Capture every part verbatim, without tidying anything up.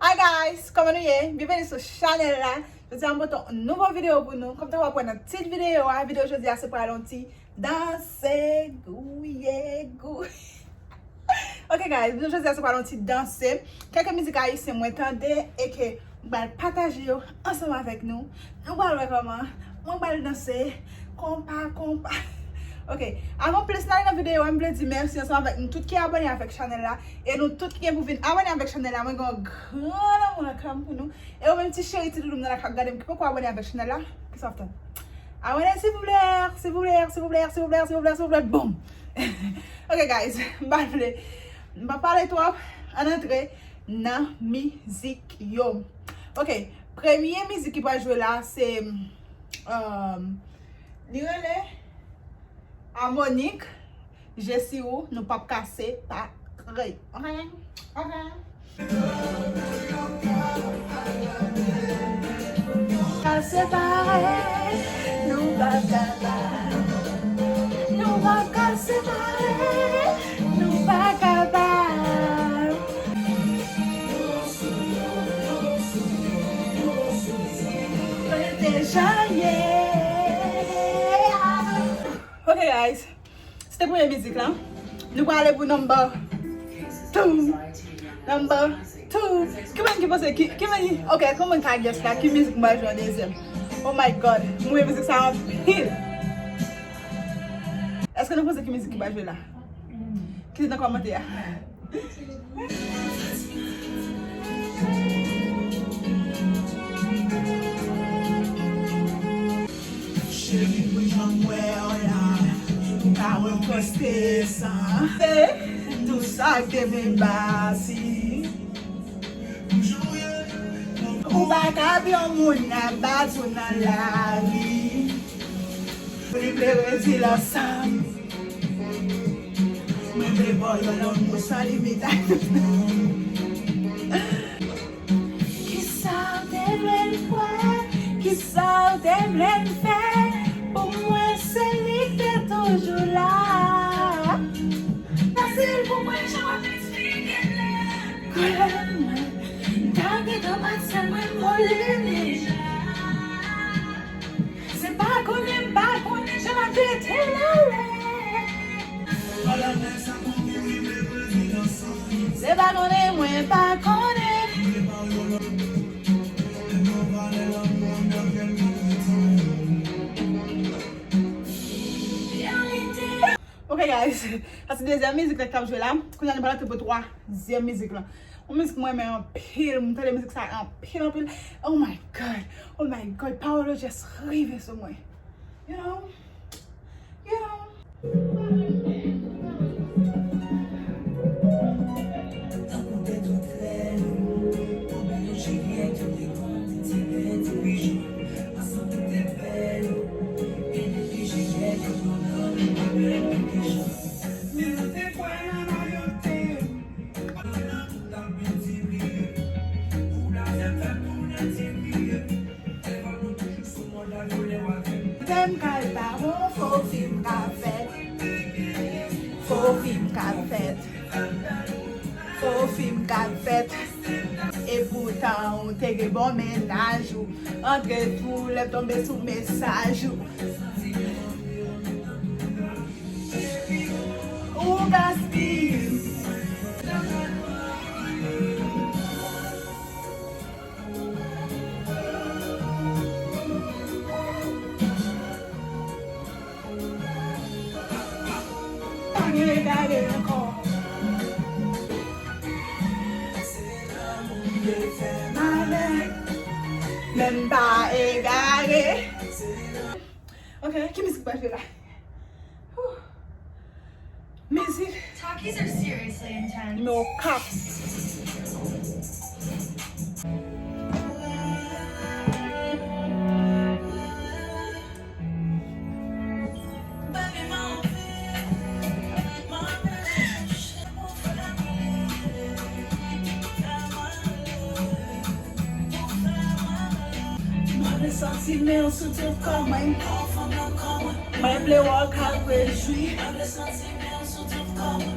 Hi guys, kòman nou ye? Byenveni sou chanèl la. Jodi a m pote yon nouvo videyo pou nou. Kòm nou wè nan tit videyo a, videyo jodi a se pral yon ti danse, gouye, gou. Ok guys, videyo jodi a se pral yon ti danse. Kèk mizik ayisyen mwen tande e ke m pral pataje yo ansanm avèk nou. Nou pral wè kòman mwen pral danse konpa, konpa. Ok, avan plis n ale nan videyo a, m vle di mèsi ansanm avèk nou tout ki abòne avèk chanèl la. E nou tout ki gen pou vin abòne avèk chanèl la, mwen gen yon gran lanmou nan kè m pou nou. E ou menm ti cheri ti doudou m nan lakay ap gade m ki poko abòne avèk chanèl la, kisa w ap tann? Abòne silvouplè, silvouplè, silvouplè, silvouplè, silvouplè, silvouplè, boum! Ok guys, m pa vle, m pa pale twòp, ann antre nan mizik yo. Ok, premye mizik ki pral jwe la se, um, li rele Harmonik, je si ou, nou p ap ka separe. Ok? Ok? Ka separe, nou p ap ka, nou p ap ka separe, nou pa kapab. Rete jan ye. Ok guys, se te premye mizik la. Nou prale pou number two. Number two. Ki moun ki panse ki, ki moun ki, ok, kòman ka guess la? Ki mizik mwen jwe an dezyèm? Oh my God, mwen mizik sa anpil. Èske nou panse ki mizik ki pral jwe la? Kite nan kòmantè a. Cheri, pou jan m wè w la, m ka rekweste sa. Se tout sa k te vin pase. Ou pa ka di yon moun ap bat ou nan lari. Li vle redi l ansanm. Mwen vle ba w yon lanmou san limit. Kisa w te vle m kwè? Kisa w te vle m fè? Pou mwen, se li k te toujou la. Fasil pou mwen, jan w ap eksplike l la. Kwè mwen, m ta gentan bat sèl mwen, m vole deja. Se pa konnen m pa konnen jan l ap jete l ale. Se pa konnen mwen pa konnen. Ok guys, sa se dezyèm mizik la k ap jwe la. Kounye a nou pral antre pou twazyèm mizik la. Yon mizik mwen renmen anpil, mwen tande mizik sa anpil, anpil. Oh my God, oh my God, pawòl yo just rive sou mwen. You know, you know. Fè m kal pa bon, fo fi m ka fèt. Fo fi m ka fèt. Fo fi m ka fèt. Epoutan ou te gen bon mennaj ou. Antre tou lè tonbe sou mesaj ou. Ou gaspiye. Pa gen egare ankò. Se lanmou ki fè m ale, men m pa egare. Ok, ki mizik pa jwe la? Whew. Mizik Takis are seriously intense. Nimewo kat. Mwen vle santi men w sou tout kò mwen. Mwen vle wè w k ap rejwi. Mwen vle santi men w sou tout kò mwen.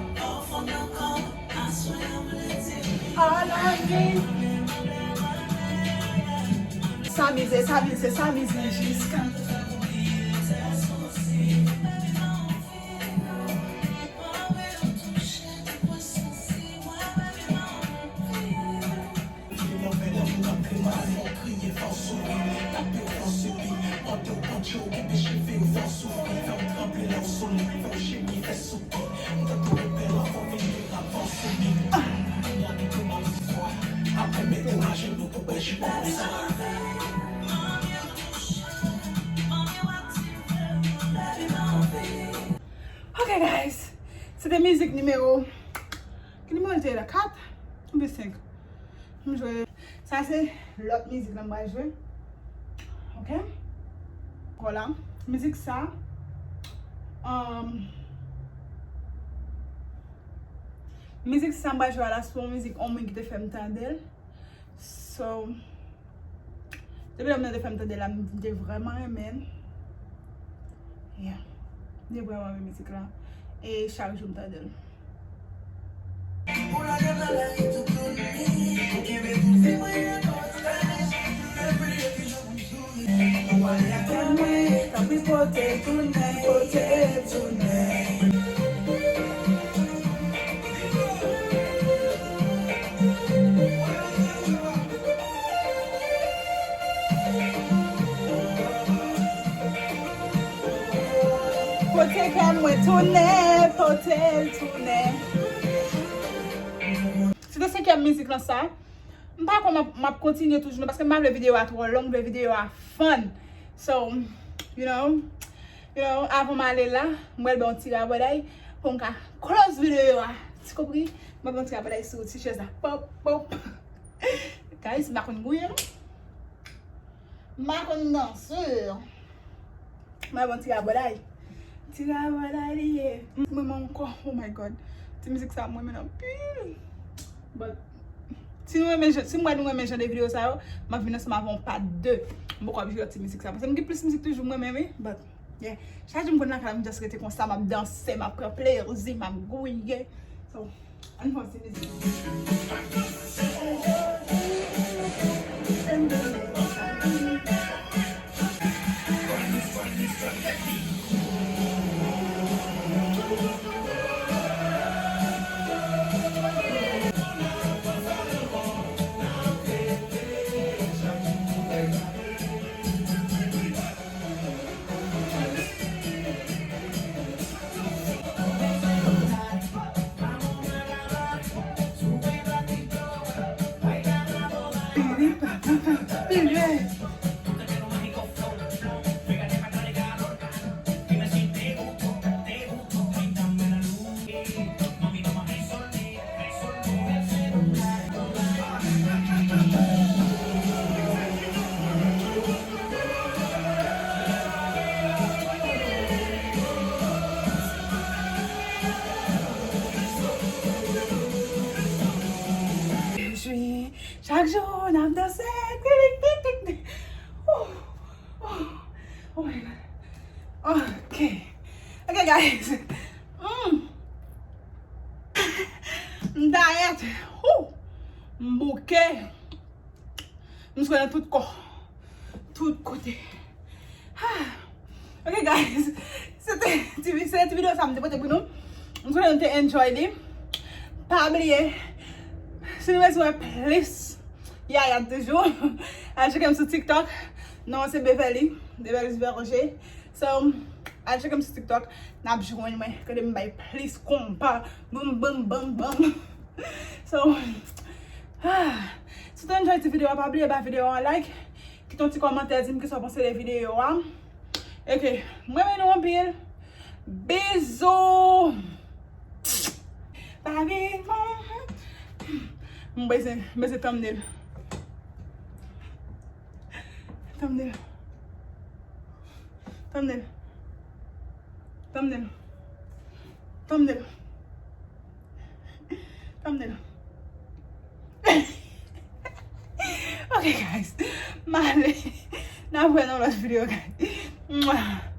All I need. Sa mize, sa mize, sa mize jiska. Ok, guys. Se te mizik nimewo, ki nimewo l te ye la? Kat oubyen senk? M jwe. Sa se lòt mizik la m pral jwe. Ok? Vwala. Mizik sa, um, mizik sa m pral jwe a la, se yon mizik yon moun ki te fè m tande l. So, depi lè moun nan te fè m tande l la, m te vrèman renmen l. Yeah. M te vrèman renmen mizik la. E chak jou m tande l. Tanpri pote l tounen, pote l tounen. Pote kè mwen tounen, pote l tounen. Se te senkyèm mizik lan sa. M pa kwè m ap, m ap kontinye toujou non, paske m pa vle videyo a twò long, m vle videyo a fun. So, you know, you know, avan m ale la, m pral ba yon ti rabòday pou m ka close videyo a. Ti konpri? M ap ba yon ti rabòday sou ti chèz la. Pop, pop. Guys, m pa konn gouye non. M pa konn danse. M ap ba yon ti rabòday. Ti rabòday li ye. M renmen ankò. Oh my God. Ti mizik sa, m renmen l anpil. But, si nou renmen jan, si m wè nou renmen jan de videyo sa yo, m ap vin ansanm avè yon part deux. M poko ap jwe ti mizik sa. Paske m gen plis mizik toujou m renmen, wi. But, yeah. Chak jou m konn lakay la, m just rete konsa, m ap danse, m ap pran plezi, m ap gouye. So, ann fè yon ti mizik. Chak jou n ap danse. Oh, oh, oh my God. Ok. Ok, guys. Mm. M tayèt. Woo. M bouke. M swè nan tout kò. Tout kote. Ah. Ok, guys. Se te ti, se te ti videyo sa m te pote pou nou. M swete nou te enjoy li. Pa bliye, si nou bezwen wè plis Yaya toujou, al tcheke m sou TikTok. Non, se Beverly, Beverly Verger. So, al tcheke m sou TikTok, n ap jwenn mwen. Kote m bay plis konpa. Boum, boum, boum, boum. So, ah, si w te enjoy ti videyo a, pa bliye ba videyo a yon like. Kite yon ti kòmantè, di m kisa w panse de videyo a. Ok, mwen renmen nou anpil. Bizou. Pa vin kon. M bezwen, m bezwen thumbnail. Thumbnail. Thumbnail. Thumbnail. Thumbnail. Thumbnail. Ok, guys. M ale. N ap wè nan lòt videyo, guys. Mwah.